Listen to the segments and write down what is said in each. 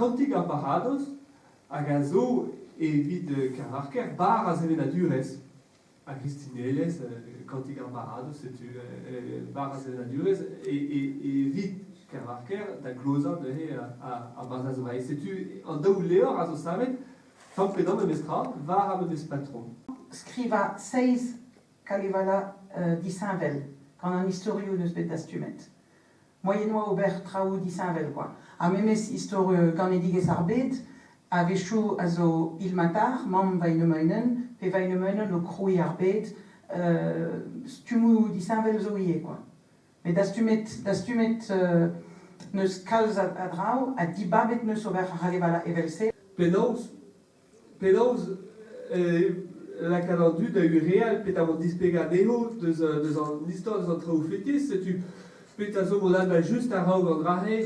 Kantik ar Baradoz hag a zo evit Kervarker barr a sevenadurezh. Ar gristinelezh, kantik ar baradoz, setu barr a sevenadurezh evit Kervarker da glozañ neuze ar Barzhaz Breizh. Setu an daou levr a zo savet tamm pe damm memestra war ar memes patrom. Skrivañ seizh Kalevala disheñvel gant an istorioù n'eus bet dastumet. Moaien oa ober traoù disheñvel kwa. Ha memes istor ganedigezh ar bed, a-wechoù a zo Ilmatar, mamm Väinämöinen, pe Väinämöinen o krouiñ ar bed, stummoù disheñvel zo ivez kwa. Met dastumet, dastumet n'eus kalz a draoù ha dibabet n'eus ober ar C'halevala evel-se. Penaos Penaos lakaat an dud da hureal petamant displegañ anezho deus deus an istor deus an traoù fetis? Setu petra zo mod all ba just a-raok an dra-se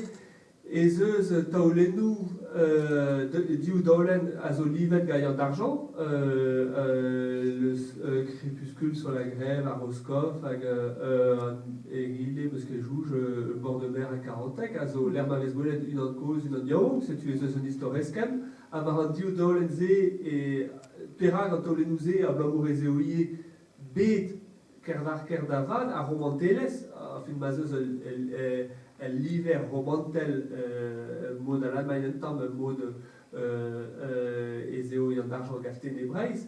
ez eus taolennoù div daolenn a zo livet gant Yann Dargent, le Crépuscule sur la grève à Roscoff hag egile 'meus ket soñj Bord de mer à Carantec a zo lec'h ma vez gwelet unan kozh unan yaouank setu ez eus un istor eskemm. Ha war an div daolenn-se e perak an taolennoù-se abalamour ez eo ivez bet Kervarker da vat ar romantelezh, fin ma'z eus ul liver romantel mod Alamagn un tamm, mod ez eo Yann Dargent Gaften e Breizh.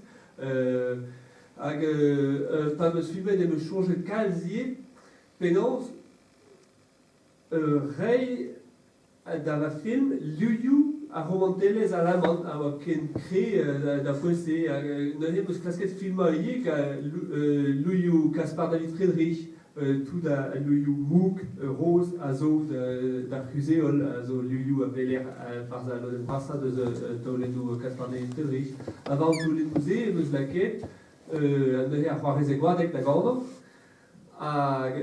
Hag pa 'm eus filmet em eus soñjet kalz ivez penaos reiñ Da va film, livioù ar romantelezh alaman a oa ken kre da foez-se. Neuze em eus klasket filmañ ivez gant livioù Caspar David Friedrich, tout al livioù mouk, roz a zo d'ar c'huzh-heol, a zo livioù a weler barzh al lodenn vrasañ deus taolennoù Caspar David Friedrich. Ha war an taolennoù-se em eus lakaet neuze ar c'hoarezed Goadeg da ganañ. Hag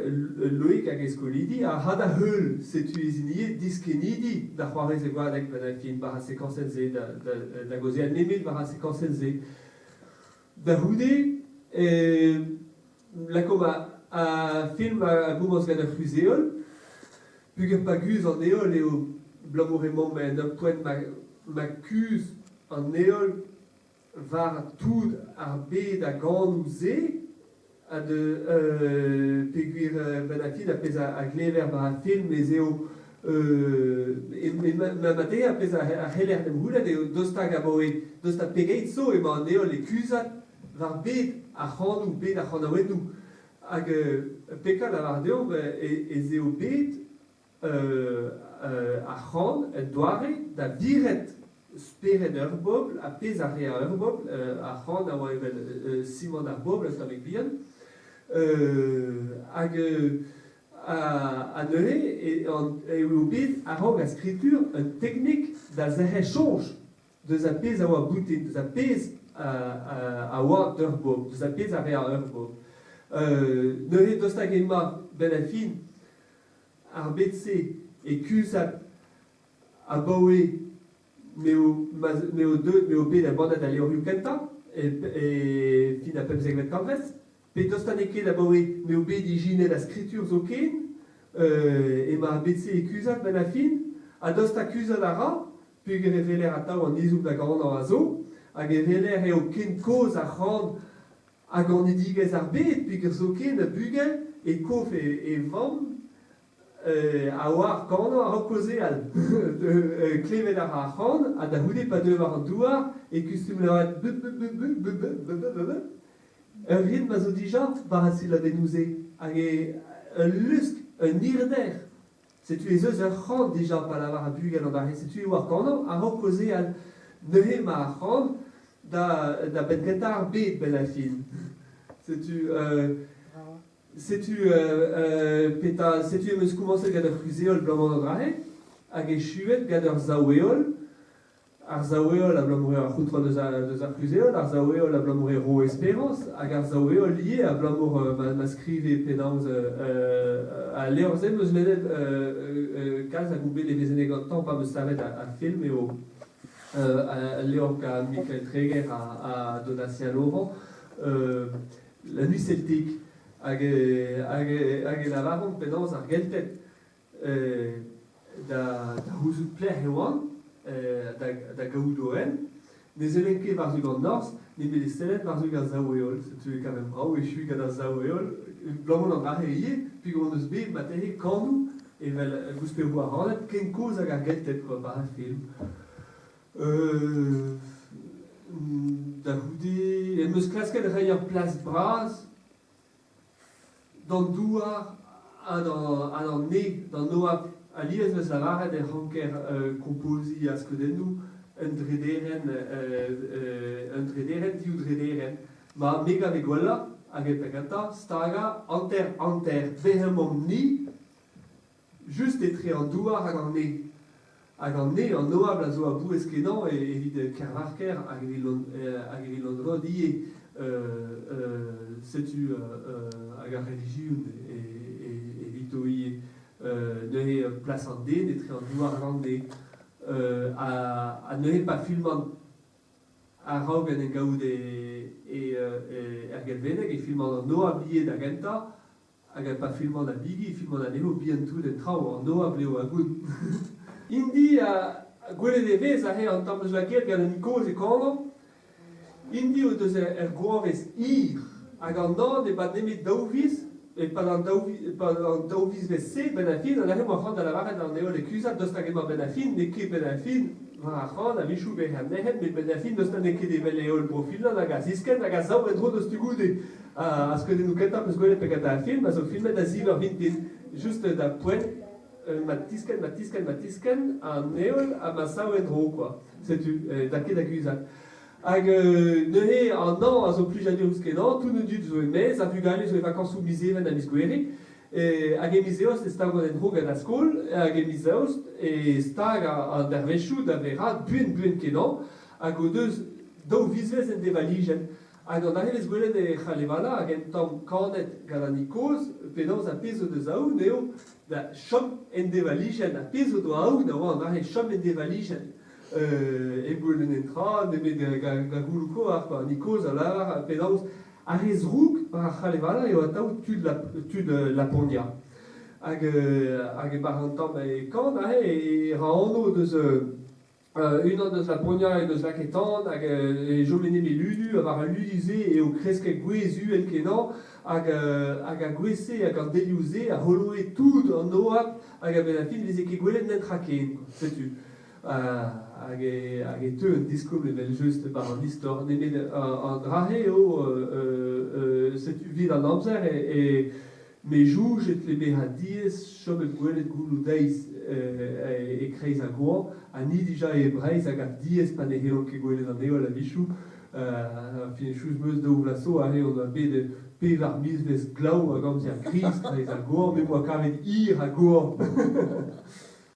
Loig hag e skolidi a ra da heul setu ez int ivez diskennidi da c'hoarvez e Goadeg benn ar fin war ar sekañsenn-se da gaozeal nemet war ar sekañsenn-se. Da c'houde e lakaomp ar film a gomañs gant ur c'huzh-heol. Peogwir pa guzh an heol eo abalamour emaomp en ur poent ma kuzh an heol war tout ar bed a ganoù-se ha de peogwir benn ar fin ar pezh a glever war ar film ez eo ma ar pezh a c'heller en em c'houlenn eo daoust hag abaoe daoust ha pegeit zo emañ an heol e kuzhat war bed ar c'hanoù, bed ar c'hanaouennoù hag petra lavar deomp ez eo bet ar c'han un doare da viret spered ur bobl ha pezh a rea ur bobl. Ar c'han a oa evel simant ar bobl un tammig bihan. Hag ha neuze eo bet a-raok ar skritur un teknik da zerc'hel soñj deus ar pezh a oa boutin, deus ar pezh a oa d'ur bobl, deus ar pezh a rea ur bobl. Neuze daoust hag emañ 'benn ar fin Ar bed-se e kuzhat abaoe m'eo m'eo deuet m'eo bet embannet al levrioù kentañ e fin ar pemzekvet kantved, pe tost n'eo ket abaoe m'eo bet ijinet ar skritur zoken emañ ar bed-se e kuzhat benn ar fin, ha daoust ha kuzhat a ra peogwir e weler atav an ezhomm da ganañ a zo, hag e weler eo ken kozh ar c'han Ha ganedigezh ar bed peogwir zoken bugel e kof e vamm a oar kanañ a-raok kaozeal. Klevet a ra ar c'han ha da c'houde pa deu war an douar e kustum lavaret b-b-b-b-b-b-b-b. Ur ritm a zo dija war ar silabennoù-se hag ul lusk, un hirder. Setu ez eus ur c'han dija pa lavar ar bugel an dra-se. Setu e oar kanañ a-raok kaozeal. Neuze emañ ar c'han da benn-kentañ ar bed benn ar fin. Setu setu petra setu em eus komañset gant ur c'huzh-heol abalamour d'an dra-se hag echuet gant ur sav-heol. Ar sav-heol abalamour eo ar c'hontrol deus ar c'huzh-heol, ar sav-heol abalamour eo ro esperañs hag ar sav-heol ivez abalamour ma skrive penaos al levr-se 'm eus lennet kalz hag on bet levezonet gantañ pa 'm eus savet ar film eo al levr gant Mikael Treger ha Donatien Laurent, La Nuit Celtique hag hag e lavaront penaos ar Gelted da c'houzout pelec'h e oant. da gaout o hent, ne sellent ket war-zu an norzh, nemet e sellent war-zu ar sav-heol. Setu e kaven brav echuiñ gant ar sav-heol. Abalamour d'an dra-se ivez, peogwir hon eus bet marteze kanoù evel gousperoù ar raned ken kozh hag ar Gelted kwa, war ar film. Da c'houde em eus klasket reiñ ur plas bras d'an douar ha d'an ne, d'an oabl. Alies e vez lavaret e ranker kompoziñ ar skeudennoù un drederenn, un drederenn, div drederenn. Ma me 'gave gwellañ, hag e penn-kentañ, stagañ hanter-hanter. Bezañ emaomp-ni just etre an douar hag an ne. Hag an ne, an oabl a zo a-bouez-kenañ evit Kervarker hag evit Landrod ivez. Setu hag ar relijion evito ivez. Neuze plas an den etre an douar hag an ne. Ha neuze pa filman A-raok en em gavout er Gelveneg e filman an oabl ivez da gentañ hag pa filman ar bigi e filman anezho bihan-tout en traoñ, an oabl eo a gont. Int-i gwelet e vez aze an tamm eus lakaet gant un kozh e kanañ. Int-i o deus ur goañvezh hir hag an hañv ne bad nemet daou viz. E-pad an daou vizvezh-se, 'benn ar fin, an aze 'moa c'hoant da lavaret an heol e kuzhat daoust hag emañ 'benn ar fin, n'eo ket 'benn ar fin war ar c'hrann a-wechoù 'vez nec'het, met 'benn ar fin daoust ha n'eo ket evel heol Bro-Finland hag a ziskenn hag a sav en-dro deus tu goude. Ar skeudennoù kentañ 'peus gwelet pe gant ar film a zo filmet a ziv eur vintin, just da poent ma tiskenn, ma tiskenn, ma tiskenn an heol ha ma sav en-dro kwa. Setu, n'a ket da guzhat. Hag neuze an hañv a zo plijadurus-kenañ, tout an dud zo e-maez, ar vugale zo e vakañsoù miz Even ha miz Gouere. Hag e miz Eost e stagont en-dro gant ar skol, hag e miz Eost e stag an dervezhioù da veraat buan-buan-kenañ, hag o deus daou vizvezh en devalijenn. Hag an aze vez gwelet e C'halevala hag un tamm kanet gant an kozh penaos ar pezh o deus aon eo da chom en devalijenn. Ar pezh o doa aon a oa an aze chom en devalijenn. Hep gwelet netra nemet gant gouloù koar kwa. Ni kozh a lavar penaos ar re zrouk war ar C'halevala eo atav tud tud Laponia. Hag hag e-barzh an tamm e kan aze e ra anv deus unan deus Laponia en deus lakaet tan hag e chome nemet ludu ha war al ludu-se eo kresket gwez uhel-kenañ hag hag ar gwez-se hag an delioù-se a c'holoe tout an oabl hag a-benn ar fin ne veze ket gwelet netra ken. Setu. Hag e, hag e teu un diskoulm evel-just war an istor, nemet an dra-se eo setu 'vit an amzer e me soñj e tle bezañ diaes chom hep gwelet gouloù-deiz e-kreiz ar goañv, ha ni dija e Breizh a gav diaes pa ne c'hellomp ket gwelet an heol a-wechoù. Fin chouz 'm eus daou vloaz zo aze on oa bet pevar mizvezh glav hag amzer griz kreiz ar goañv, me 'm boa kavet hir ha goañv.